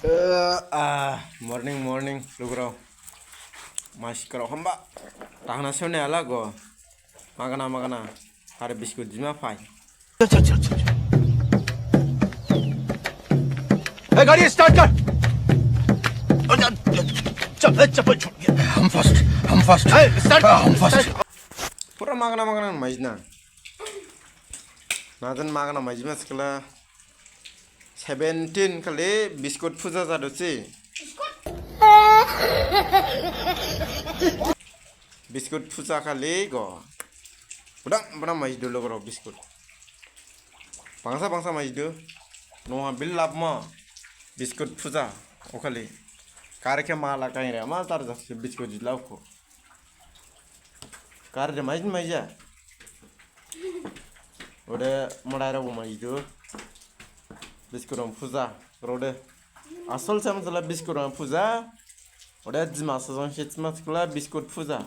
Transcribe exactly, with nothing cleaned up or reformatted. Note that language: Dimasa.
Eh, ah, morning, morning, lugurao. Masi khorok hamba. Tahana sone ala go. Magana, magana. Hari biscuit jima phai. चल, चल, चल, चल, चल। ए, गाड़ी start कर। चल, चल, चल, चल। हम fast, हम fast। ए, start, हम fast। Start। Pura magana, magana maijna. Najan magana maijma sikla. Seventeen khali biscuit puja jadu si. Biscuit puja khali go. Budang, budang maidu logoro biscuit. Bangsa, bangsa maidu. Noha bil lab ma. Biscuit puja. O khali. Kar khe mala kain re. Ma tar jasi biscuit jilao ko. Kar de maijin maija. Ode madai rao maidu. Biscuit rao puja. Rode. Asol sam sala biscuit rao puja. Ode Dimasa jang se sima sikla biscuit puja.